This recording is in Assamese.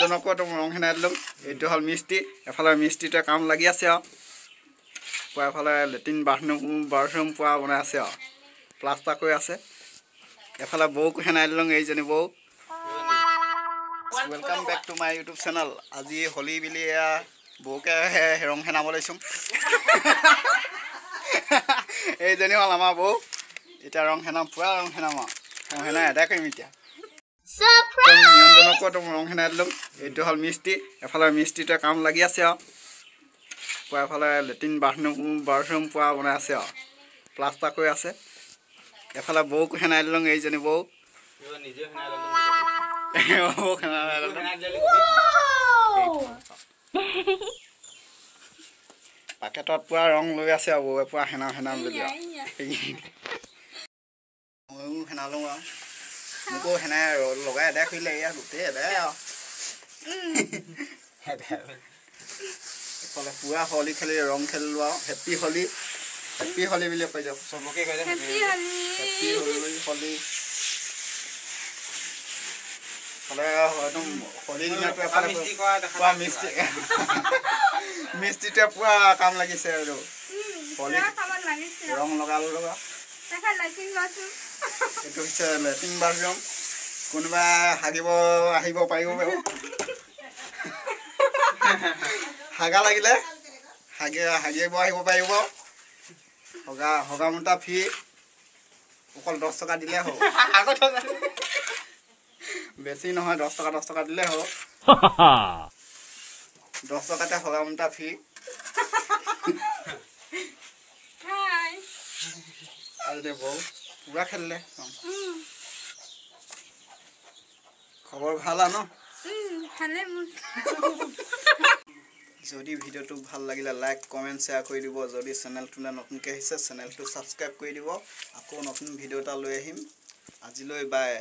নিয়ঞ্জনকো একদম ৰং সেনাই দিলোঁ। এইটো হ'ল মিস্ত্ৰী, এফালে মিস্ত্ৰীটোৱে কাম লাগি আছে আৰু পুৰা এফালে লেট্ৰিন বাথৰুম পুৰা বনাই আছে আৰু প্লাষ্টাৰ কৰি আছে। এফালে বৌক সেনাই দিলোঁ, এইজনী বৌ। Welcome back to my YouTube channel. আজি হোলী বুলি এয়া বৌকে ৰং সেনাব লৈছোঁ। এইজনী হ'ল আমাৰ বৌ। এতিয়া ৰং সেনাম, পুৰা ৰং সেনাম আৰু ৰং সেনাই এদাই কৰিম এতিয়া। নিয়ঞ্জনকো একদম ৰং সেনাই দিলোঁ। এইটো হ'ল মিস্ত্ৰী, এফালে মিস্ত্ৰীটোৱে কাম লাগি আছে আৰু পুৰা এফালে লেট্ৰিন বাথৰুম পুৰা বনাই আছে আৰু প্লাষ্টাৰ কৰি আছে। এফালে বৌক সেনাই দিলোঁ, এইজনী বৌ। পাকেটত পুৰা ৰং লৈ আছে আৰু বৌৱে পুৰা সেনাম সেনাম বুলি আৰু ময়ো সেনালোঁ আৰু মোকো সেনাই লগাই এদাই খুলিলে। এয়া গোটেই এদাই আৰু এফালে পুৰা হোলী খেলি ৰং খেলিলোঁ আৰু হেপ্পী হোলী, হেপ্পী হোলী বুলি কৈ দিয়ক চবকে, কৈ দিয়ক হেপ্পী হোলী। হোলী একদম হোলী দিনাটো এফালে পুৰা মিস্ত্ৰী, মিস্ত্ৰীটোৱে পুৰা কাম লাগিছে আৰু হোলী ৰং লগালো লগা। এইটো হৈছে লেট্ৰিন বাথৰুম, কোনোবা হাগিব আহিব পাৰিব। হাগা লাগিলে হাগিব আহিব পাৰিব। হগা মোটা ফ্ৰী, অকল 10 টকা দিলে হ'ব, বেছি নহয়। 10 টকা 10 টকা দিলে হ'ব, 10 টকাতে হগা মোটা ফ্ৰী। আৰু দে বৌ পুৰা খেলিলে। খবৰ ভাল ন? যদি ভিডিঅ'টো ভাল লাগিলে লাইক কমেণ্ট শ্বেয়াৰ কৰি দিব। যদি চেনেলটোলৈ নতুনকৈ আহিছে চেনেলটো ছাবস্ক্ৰাইব কৰি দিব। আকৌ নতুন ভিডিঅ' এটা লৈ আহিম। আজিলৈ বাই।